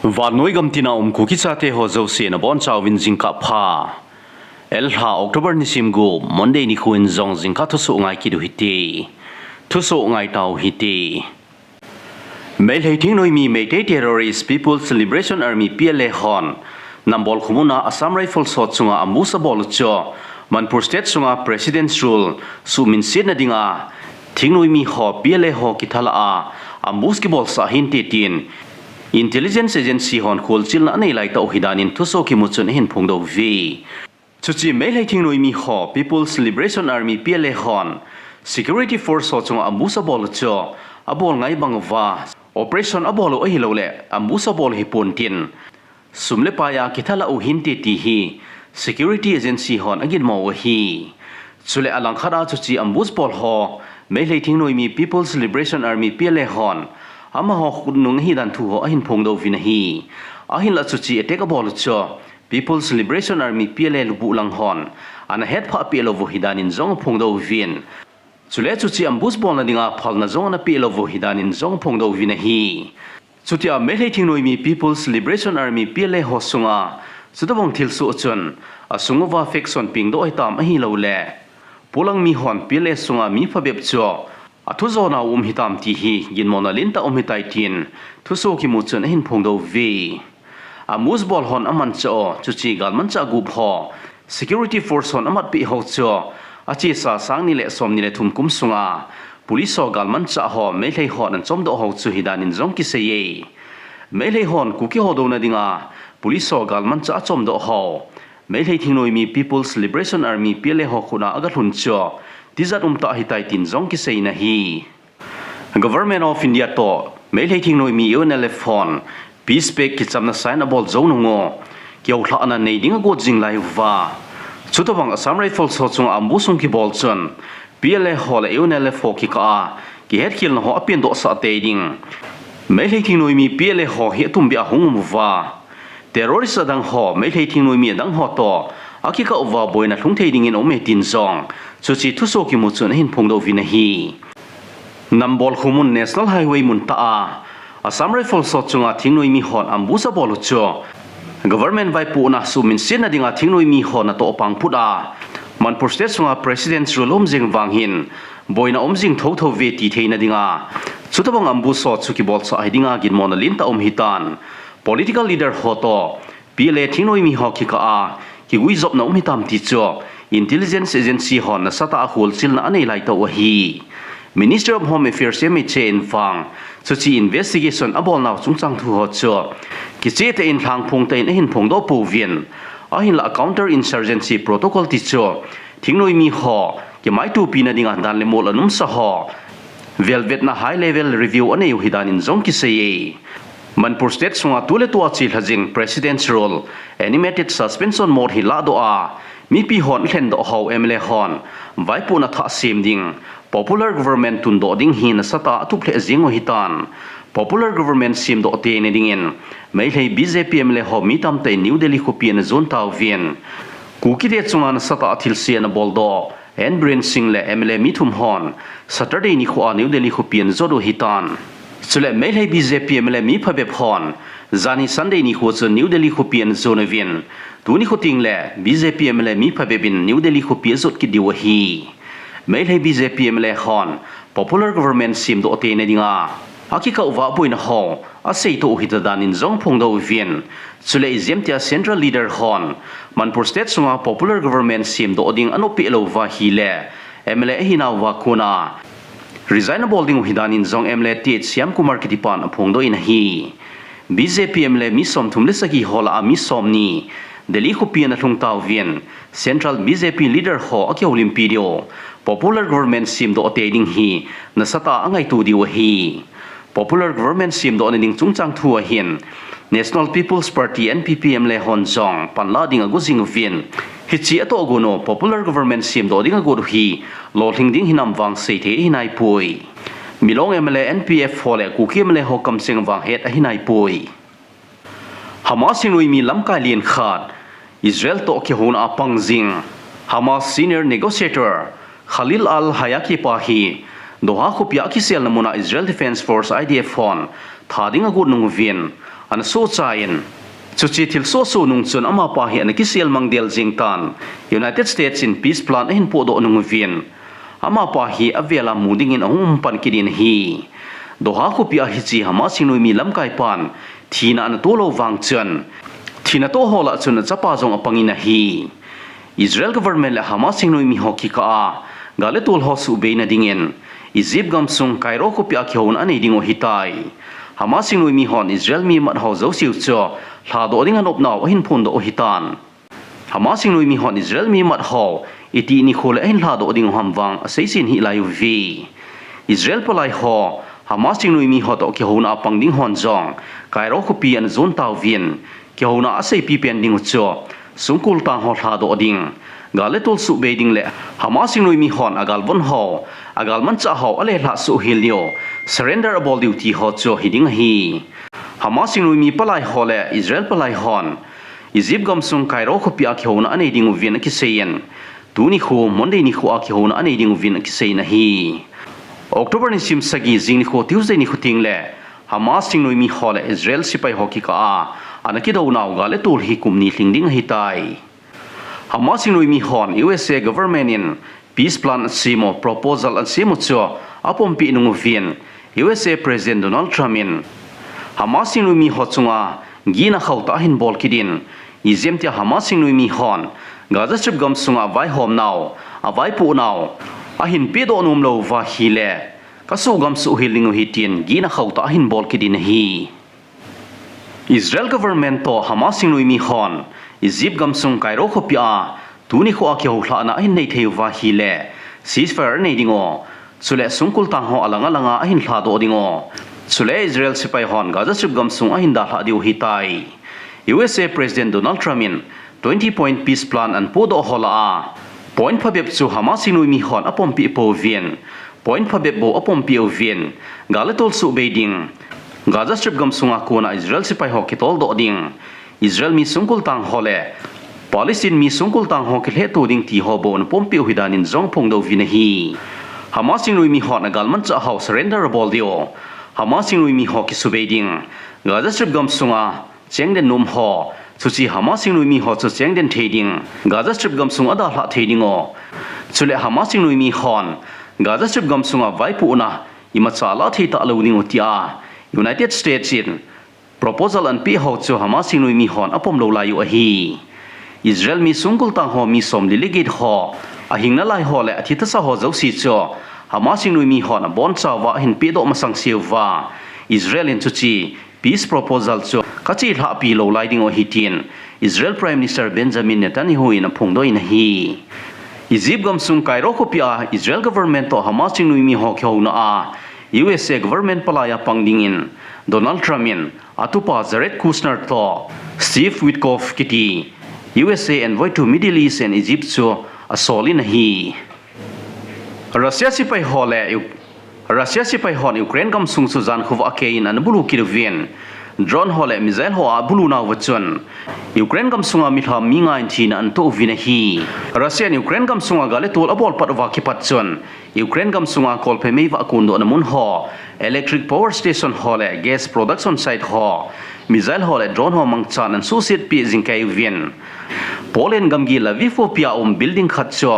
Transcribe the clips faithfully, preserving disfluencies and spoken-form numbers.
Vannoi gamtina um Kuki chate ho jouse nabonchauvin jingkah pha. Elha October nisim gup, Monday nikho in jong jingkah thusoh ngai kit u hite. Thusoh ngai tau hite. Meilhei thingnoimi Meitei Terrorist People's Liberation Army, P L A hon Nambol khomuna Assam Rifles ho chunga ambush abol u chu Manipur State sunga President's Rule suhminsetna dinga thingnoimi ho P L A ho kithalah a ambush kibolsah hinte tin Intelligence Agency hon kholchilna anei laitah u hidan in thusoh kimu chun ahin phongdoh uve. Chuche Meilhei thingnoimi ho People's Liberation Army, P L A hon security force ho chunga ambush abol u chu abol ngai bang uva operation abol u ahilouleh ambush abol u hipon tin sum le pai a kithalah u hinte ti hi security agency hon aginmo u ahi. Chule alangkhat a chuche ambush bol ho Meilhei thingnoimi People's Liberation Army, P L A hon amaho khutnung ahidan thu ho ahin phongdoh uvin ahi. Ahinlah chuche attack abol u chu People's Liberation Army, P L A lubuh lang hon ana hetphah peh lou u hidan in jong aphongdoh uvin. Chule chuche ambush bolna dinga phalna jong ana peh lou u hidan in jong aphongdoh uvin ahi. Chutia Meilhei thingnoimi People's Liberation Army, P L A ho sunga chutobang thilsoh chun asung uva faction pengdoh hitam ahilouleh polang mi hon P L A sunga mi phabep chu athujonau um hitam ti hi ginmona lentah um hitai tin thusoh kimu chun ahin phongdoh uve. Ambush bol hon amanchah u chuche galmanchah gup ho security force hon amatpeh u chu achesa sang ni le som ni le thum kum sunga police ho galmanchah ho Meilhei hon ana chomdoh u chu hidan in jong kiseiye. Meilhei hon Kuki ho douna dinga police ho galmanchah achomdoh u Meilhei thingnoimi People's Liberation Army, P L A ho khutna agalhun chu tijat umtah ahitai tin jong kiseina ahi. Government of India toh Meilhei thingnoimi U N L F hon peace pact kichamna sign abol jou nung u kihoulhahna nei ding agot jing lai uva, chutobang Assam Rifles ho chunga ambush hung kibol chun P L A ho le U N L F ho kikah a kihetkhelna ho apendohsah tei ding Meilhei thingnoimi P L A ho hi atumbeh a hung um uva, terrorist adang ho Meilhei thingnoimi adang ho toh akikah uva boina lhung thei dingin aume tin jong chuche thusoh kimu chun ahin phongdoh uvin ahi. Nambol khomun National Highway muntah a Assam Rifles ho chunga thingnoimi hon ambush abol u chu government vaipohna suhminsetna dinga thingnoimi ho natoh pang put a Manipur State sunga President's Rule um jing vang hin boina um jing thotho uve ti theina dinga chutobang ambush ho chu kibolsah hi dinga ginmona lentah um hitan. Political leader ho toh P L A thingnoimi ho kikah a kiguijopna um hitam ti chu Intelligence Agency hon nasatah a kholchilna anei laitah u ahi. Ministry of Home Affairs, M H A in vang chuche investigation abolnau chungchang thu ho chu kichehtah in lhangphong tah in ahin phongdoh pouvin, ahinlah counter insurgency protocol ti chu thingnoimi ho kimaitopina dinga dan le mol ana umsa ho velvetna high level review anei u hidan in jong kiseiye. Manipur State sunga tuletua chelha jing President's Rule, animated suspension mode hi lahdoh a mipi hon alhendoh u M L A hon vaipohna thah sem ding, popular government tundoh ding hi nasatah a atup lheh jing u hitan. Popular government semdoh teina dingin Meilhei B J P M L A ho mi tamtah in New Delhi khopi ana jon tauvin, Kukite chunga nasatah a thilse ana boldoh N Biren Singh le M L A mi thum hon Saturday nikho a New Delhi khopi ana jot u hitan. Chule Meilhei B J P M L A mi phabep hon janhi Sunday nikho chun New Delhi khopi ana jon uvin, tuni nikho tengle B J P M L A mi phabep in New Delhi khopi ajot kit diu ahi. Meilhei B J P M L A hon popular government semdoh teina dinga akikah uva boina ho aseitoh u hita dan in jong aphongdoh uvin, chule ijemtia central leader hon Manipur State sunga popular government semdoh ding anoppeh lou uva ahile M L A ahinauva kona resign abol ding u hidan in jong M L A T H Shyamkumar kitipan aphongdoh in ahi. B J P M L A mi somthum le sagi ho lah a mi somni Delhi khopi ana lhung tauvin, central B J P leader ho akihoulimpi diu, popular government semdoh tei ding hi nasatah a angaito diu ahi. Popular government semdohna ding chungchang thu ahin National People's Party, N P P, M L A hon jong panla ding ago jing uvin, hiche atohgon u popular government semdoh ding agot u hi lolhing ding hinam vang seithei ahinaipoi. Milong M L A, N P F ho le Kuki M L A ho kamcheng vang het ahinaipoi. Hamas thingnoimi lamkai lien khat Israel toh kihouna a pang jing Hamas senior negotiator Khalil Al-Hayaki pa hi Doha khopia akiselna muna Israel Defense Force, I D F hon tha ding agot nung uvin, ana sohcha in, chuche thilsoh soh nung chun amapa hi ana kisel mang del jing tan, United States in peace plan ahin pohdoh nung uvin, amapa hi avel a mu dingin ahung um pan kit in ahi. Doha khopi a hiche Hamas hingnoimi lamkai pan thina ana toh lou vang chun, thina toh ho lah chun achapa jong apang in ahi. Israel government le Hamas hingnoimi ho kikah a gal le tol ho suhbeina dingin Egypt gamsung Cairo khopi a kihouna anei diu ahitai. Hamas hingnoimi hon Israel mi mat ho jouse u chu lhadoh ding anop nau ahin phondoh u ahitan. Hamas hingnoimi hon Israel mi mat ho itih nikho le ahin lhadoh diu ham vang asei jin hih lai uve. Israel palai ho Hamas hingnoimi ho toh kihouna a pang ding hon jong Cairo khopi ana jon tauvin, kihouna a aseipi pen diu chu sungkul tang ho lhadoh ding, gal le tol suhbei ding le Hamas hingnoimi hon agalvon ho, agalmanchah ho alelhah suh hel diu, surrender abol diu ti ho chu hiding ahi. Hamas hingnoimi palai ho le Israel palai hon Egypt gamsung Cairo khopi a kihouna anei diuvin akisei in, tuni nikho Monday nikho a kihouna anei diuvin akisei in ahi. October nisim sagi jing nikho Tuesday nikho teng le Hamas hingnoimi ho le Israel sepai ho kikah a ana kidounau gal le tol hi kum ni lhing ding ahitai. Hamas hingnoimi hon U S A government in peace plan asem u, proposal asem u chu apompeh nung uvin, U S A President Donald Trump in Hamas hingnoimi ho chunga gihna khauhtah ahin bol kit in, ijemtia Hamas hingnoimi hon Gaza Strip gamsunga vaihom nau, avaipoh nau ahin pehdoh nom lou uva ahile, kasuh gamsuh hel diu ahi tin gihna khauhtah ahin bol kit in ahi. Israel government toh Hamas hingnoimi hon Egypt gamsung Cairo khopi a tuni nikho a kihoulhahna ahin nei thei uva ahile, ceasefire anei diu, chule sungkul tang ho alang alang a ahin lhadoh diu, chule Israel sepai hon Gaza Strip gamsung ahin dalhah diu ahitai. U S A President Donald Trump in twenty point peace plan ana pohdoh ho lah a, point phabep chu Hamas hingnoimi hon apompeh pouvin, point phabep bou apompeh uvin, gal le tol suhbei ding, Gaza Strip gamsunga kona Israel sepai ho kitoldoh ding, Israel mi sungkul tang ho le Palestine mi sungkul tang ho kilhehto ding ti ho bou ana pompeh u ahi danin jong aphongdoh uvin ahi. Hamas hingnoimi hon agalmanchah ho surrender abol diu, Hamas hingnoimi ho kisubei ding, Gaza Strip gamsunga chengden nom ho, chuche Hamas hingnoimi ho chu chengden thei ding, Gaza Strip gamsung adalhah thei diu, chule Hamas hingnoimi hon Gaza Strip gamsunga vaipohna imacha alah thei talou diu tia United States in proposal anapeh ho chu Hamas hingnoimi hon apom lou lai u ahi. Israel mi sungkul tang ho mi somli le get ho, ahing nalai ho le athi tahsa ho jouse chu Hamas hingnoimi hon abonchauva ahin pehdoh masang seuva, Israel in chuche peace proposal chu kachelhahpi lou lai diu ahi tin Israel Prime Minister Benjamin Netanyahu in aphongdoh in ahi. Egypt gamsung Cairo khopi a Israel government toh Hamas hingnoimi ho kihouna a U S A government palai a pang dingin Donald Trump in atupa Jared Kushner toh Steve Witkoff kiti U S A envoy to Middle East and Egypt chu asol in ahi. Russia sepai ho le U-, Russia sepai hon Ukraine gamsung chu jankhovah a keiyin ana bulu kit uvin, drone ho le missile ho abulu nauva chun Ukraine gamsunga milham mi nga in thina anatoh uvin ahi. Russia in Ukraine gamsunga gal le tol abol pat uva kipat chun Ukraine gamsunga kolphe meivah kondohna mun ho, electric power station ho le gas production site ho, missile ho le drone ho mangchan ana suhsetpi jingkei uvin, Poland gamgi Lviv khopi a um building khat chu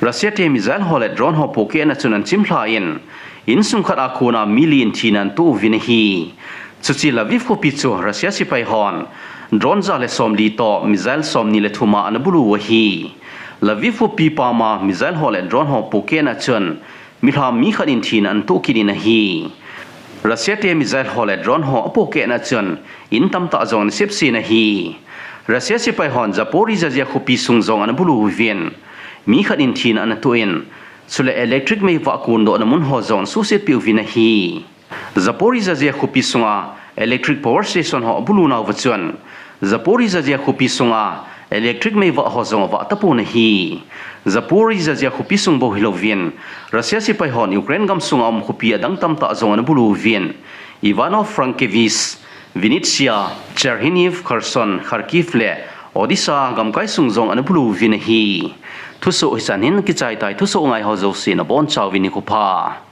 Russia te missile ho le drone ho pohkehna chun ana chimlha in, insung khat a kona mi li in thina anatoh uvin ahi. Chuche Lviv khopi chu Russia sepai hon drone ja le somli toh missile somni le thum a ana bulu u ahi. Lviv khopi pam a missile ho le drone ho pohkehna chun milham mi khat in thina anatoh kit in ahi. Russia te missile ho le drone ho apohkehna chun in tamtah jong ana sepsen ahi. Russia sepai hon Zaporizhzhia khopi sung jong ana bulu uvin, mi khat in thina anatoh in, chule electric meivah kondohna mun ho jong ana suhsetpi uvin ahi. Zaporizhzhia khopi sunga electric power station ho abulu nauva chun Zaporizhzhia khopi sunga electric meivah ho jong avah tapon ahi. Zaporizhzhia khopi sung bou hilouvin Russia sepai hon Ukraine gamsunga um khopi adang tamtah jong ana bulu uvin, Ivano-Frankivsk, Vinnytsia, Chernihiv, Kherson, Kharkiv le Odesa gamkai sung jong ana bulu uvin ahi. Thusoh hichan hin kichai tai, thusoh ngai ho jouse nabonchauvin nikho pha.